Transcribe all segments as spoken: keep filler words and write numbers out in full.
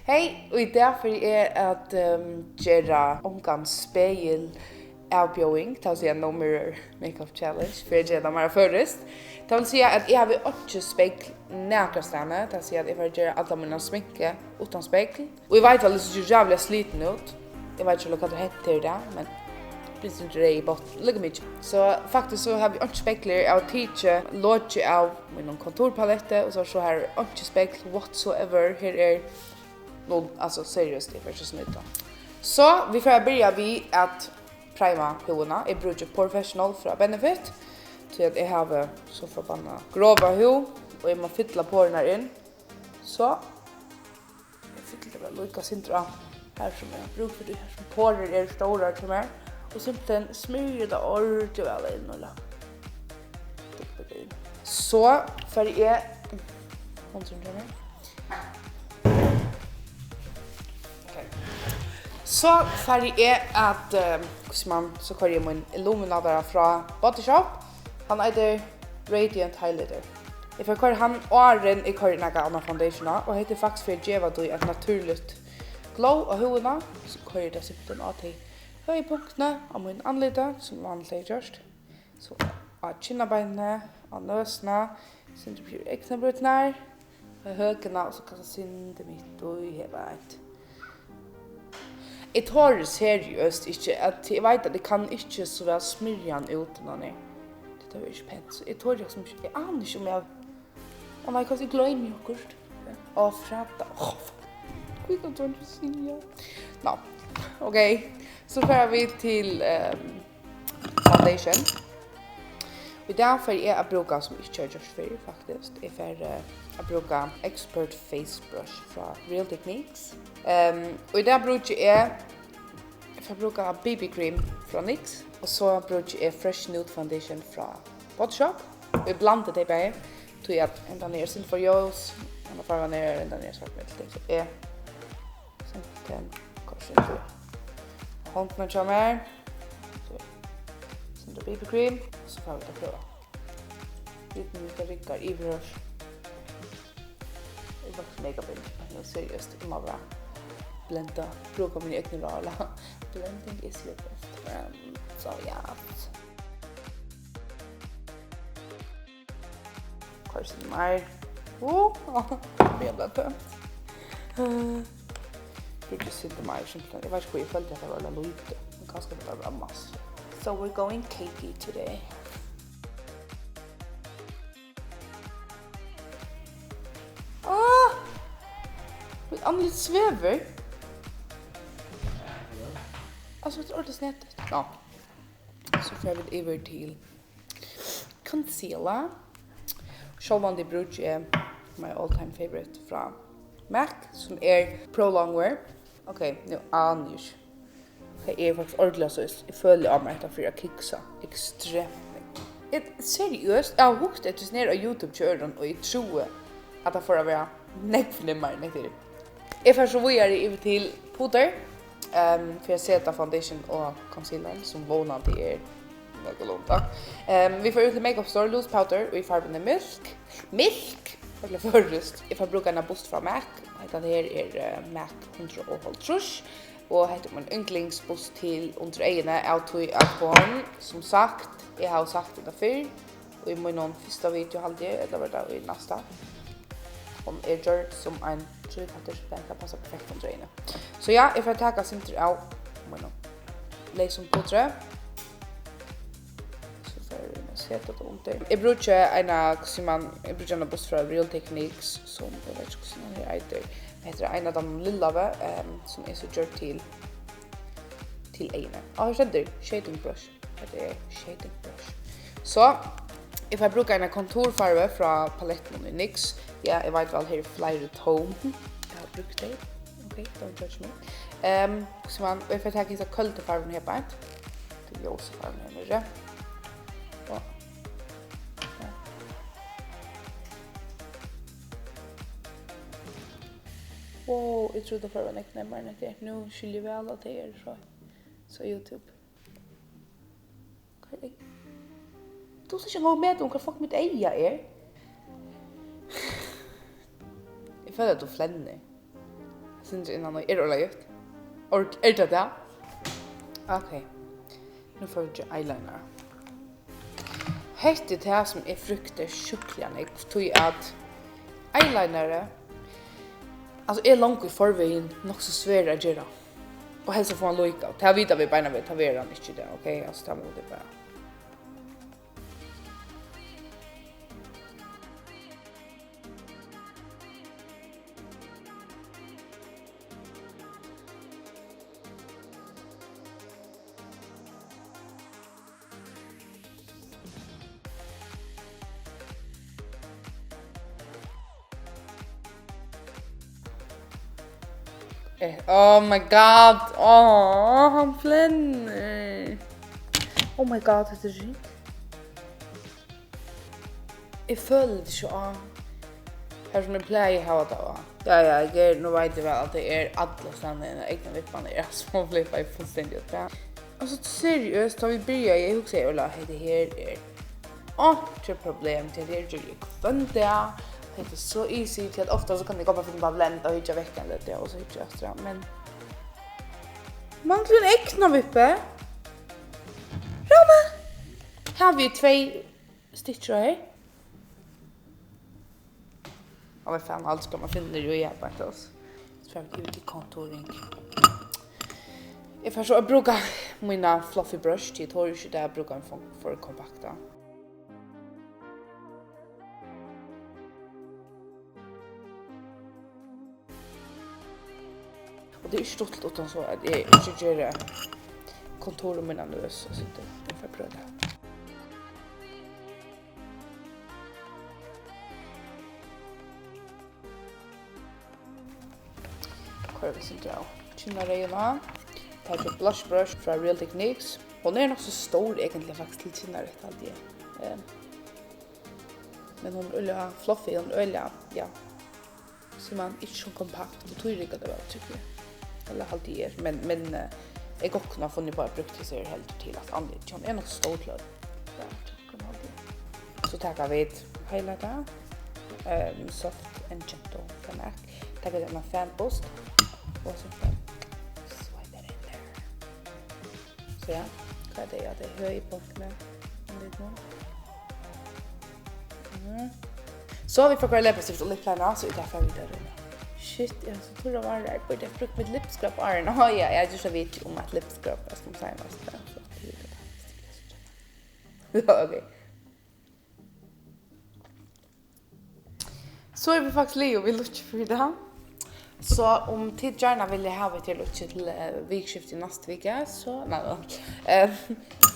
Hey, og í dag fari eg at, ehm, gera ongan spegil avbjóðing, tað vil siga no mirror makeup challenge, fyri at gera tað meira føroyskt. Tað vil siga at eg havi einki spegl nakrastaðni, tað vil siga at eg fari at gera alla mína sminku uttan spegl. Og eg veit væl, eg síggi ræðuliga slitin út. Eg veit ikki, hvat er hent her í dag, men blivin reyð í botn, líka mikið. So faktiskt so havi eg einki spegl her, eg havi tikið lokið av mínum kontúrpaletti, og so, so har er einki spegl whatsoever. Her er null, altso seriøst, eg fari ikki at snýta. So vit fara at byrja við at prima húðina. Eg brúki Porefessional frá Benefit, tí at eg havi so forbanna grova húð, og eg má fylla porurnar inn. So eg fylli bara líka sindur á, har sum eg havi brúk fyri tí, har sum porur eru stórar hjá mær, og simpelthen smyrji tað ordiliga væl inn, og la-, dippi tað inn. So fari eg, hondin hjá mær. Ok. So fari eg at, eh, hvussu man, so koyri eg mín Illuminator frá Body Shop. Hann eitur Radiant Highlighter. Eg fari at koyra hann áðrenn eg koyri nakað annað foundation á, og hetta er faktiskt fyri at geva tí eitt natúrligt glow á húðina, so koyri eg tað simpelthen á tey høgu punktini á mín andliti, sum vanligt er gjørt. So á kinnabeinini, á nøsina, sindur upp yvir eygnabrýrnar, á høkuna og so kanska sindur mitt í her beint. Eg tori seriøst ikki at, eg veit at eg kann ikki so væl smyrja hann út, innan eg, tað verður ikki pent, so eg tori liksom ikki, eg ani ikki um eg, á nei, kanska eg gloymi okkurt. Á, frata, á, fuck. Hví kann tú ikki siga? Ná, ok, so fara vit til, ehm, foundation. Í dag fari eg at brúka, sum eg ikki havi gjørt fyrr, faktiskt. Eg fari, eh, at brúka Expert Face Brush frá Real Techniques. Ehm, og í dag brúki eg, eg fari at brúka B B Cream frá NYX, og so brúki eg Fresh Nude Foundation frá Body Shop. Og eg blandi tey bæði, tí at hendan er sindur for ljós, hendan farvan er, hendan er svart middel, so eg simpelthen koyri sindur í hondina hjá mær. So, sindur B B cream, so fara vit at prøva. Vita um hetta riggar yvirhøvur. Eg er faktiskt mega bangin, men nú seriøst, eg má bara blenda, brúka míni egnu ráð, ella blending is your best friend. So, ja. Koyr sindur meir. Uh, byrjar at blíva tømt. Eh, brúki sindur meir, simpelthen. Eg veit ikki, hví eg føldi, at tað var lítið. Men kanska tað var massa. So we're going cakey today. Ah! Mítt andlit svevur. Altso, tað er ordiliga snedigt. Ná. So fara vit yvir til concealer. Sjálvandi brúki eg my all time favorite frá MAC, sum er Pro Longwear. Ok, nú ani eg ikki. Tað er faktiskt ordiliga so, eg føli á mær hetta fyri at kiksa ekstremt nógv. Eg, seriøst, eg havi hugt eftir sovorðnum á YouTube hjá øðrum, og eg trúði, at tað fór at vera nógv nemmari enn hetta er. Eg fari so víðari yvir til puder, ehm, fyri at seta foundation og concealer, sum vónandi er nøkulunda. Ehm, vit fara út til Makeup Store, loose powder í farvuni Milk. Milk? Ordiliga føroyskt. Eg fari at brúka eina bust frá MAC. Hetta her er, eh, MAC hundrað og hálvtrýss. Og hetta er mín yndlingsbust til undir eyguni, av tí at hon, sum sagt, eg havi sagt hetta fyrr, í mínum fyrsta video, haldi eg, ella var tað í næsta? Hon er gjørd sum ein tríkantur, so tað kann passa perfekt undir eyguni. So ja, eg fari at taka eitt sindur av mínum leysum putri. So fari eg at seta tað undir. Eg brúki eina, hvussu man, eg brúki eina bust frá Real Techniques, sum eg veit ikki, hvussu hon eitur. Hetta er ein av teimum lillavu, ehm, sum er so gjørd til, til eyguni. Og her stendur shading brush. Hetta er shading brush. So, eg fari at brúka eina kontúrfarvu frá palettinum í NYX. Ja, eg veit væl, her eru fleiri tón. Eg havi brúkt tey. Ok, don't judge me. Ehm, so man, eg fari at taka hesa køldu farvuna her beint. Tey ljósu farvuna her niðri. Og, ja. Wow, eg trúði, tað fór at vera nógv nemmari enn hetta er. Nú skilji eg væl, at tey eru frá, so YouTube. Hvat er, tú sært ikki eingong meta um, hvat fuck mítt eyga er. Eg føli, at tú flennir. Sindri innan og er orðaligt. Or-, er tað tað? Ok. Nú fái vit eyeliner. Hetta er tað, sum eg frykti sjúkliga nógv, tí at eyelineri, altso, er longu í forvegin nokk so svær at gera. Og helst at fáa hann líka. Tað vita vit beinanvegin, tað verður hann ikki í dag, ok? Altso, tað mugu vit bara. Eh, oh my God. Oh, hann flennir. Oh my God, hetta er ringt. Eg føli tað ikki á, har sum eg plagi at hava tað á. Ja, ja, eg er, nú veit eg væl, at tað er allastaðni ein av eygnavippanum, eg eri sum flippaði fullstendiga út, ja. Altso, seriøst, tá vit byrjaðu, eg hugsaði, Óla, hetta her er einki problem, tí hetta her geri eg hvønn dag, hetta er so easy, tí at ofta so kann eg gott bara finna upp á at lenda og hyggja vekk ein løtu, og so hyggja aftur, ja, men manglar ein eygnavippa. Rana! Havi eg tvey stykkir her. Og veit fan, alt skal man finna niðri í her, beint, altso. So fari eg yvir til contouring. Eg fari so at brúka mína fluffy brush, tí eg tori ikki í dag at brúka ein for, for kompakta. Og tað er ikki stuttligt uttan so, at eg ikki geri konturið mína nervøs, og so tað, eg fari at prøva tað. Koyri eitt sindur av kinnareyðum á. Taki eitt blush brush frá Real Techniques. Hon er nokk so stór eigentliga, faktiskt, til kinnarætt, haldi eg. Eh, men hon er øgiliga fluffy, hon er øgiliga, ja. Sum man ikki sum kompakt, og tí riggar tað væl, tykki eg. Ella haldi eg, men, men, eh, eg gott kunna funnið upp á at brúkt hesi her heldur til at andlit. Hon er nokk stór til at, ja, tykkum haldi eg. So taka vit highlighter, ehm, soft and gentle for MAC. Taka vit ein fan boost, og so bara swipe it in there. So ja, hvat er tað, ja, tað er høgpunktet. Ein liten. Mhm. So vit fara at koyra læppestift og lip liner, so í dag fara vit at royna. Shit, eg havi so turrar varir. Eg burdi havt brúkt mítt lip scrub áðrenn. Áh, ja, eg havi gjørt eitt video um eitt lip scrub, eg skal siga mær, so tað er so. Ja, ok. So eru vit faktiskt liðug við lookið fyri í dag. So um tit gjarna vilja hava hetta lookið til, eh, vikuskiftið næstu viku, so, nei, nei. Eh,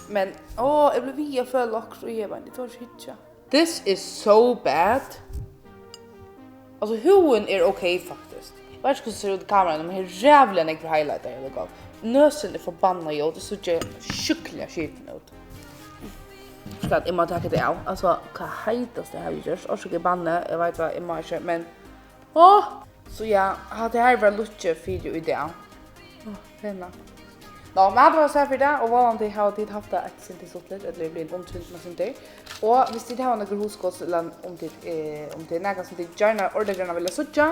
men, áh, eg blívi við at føla okkurt í hevðini, eg tori ikki hyggja. This is so bad. Altso, húðin er ok, faktiskt. Eg veit ikki, hvussu tað sær út í kameraet, men her er ræðuliga nógvur highlighter, ella hvat. Nøsin er forbannað ljót, eg síggi sjúkliga skitin út. Skal eg má taka tað av? Altso, hvat heitast eg havi gjørt? Orsaka, eg banni, eg veit hvat, eg má ikki, men, áh! So ja, hatta her var lookið fyri í dag. Áh, penna. Ná, men hatta var so fyri í dag, og vónandi hava tit havt tað eitt sindur stuttligt, ella er blivið umtrynd eitt sindur. Og viss tit hava nøkur hugskot, ella um tit, eh, um tað er nakað, sum tit gjarna, ordiliga gjarna vilja síggja,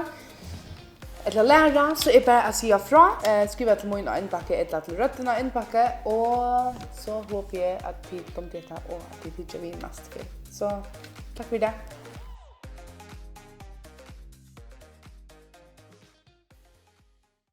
ella læra, so er bara at siga frá. Eh, skriva til mín á innbakka ella til Røddina á innbakka, og so hopi eg, at tit dámdi hetta, og at tit hyggja við næstu ferð. So, takk fyri í dag.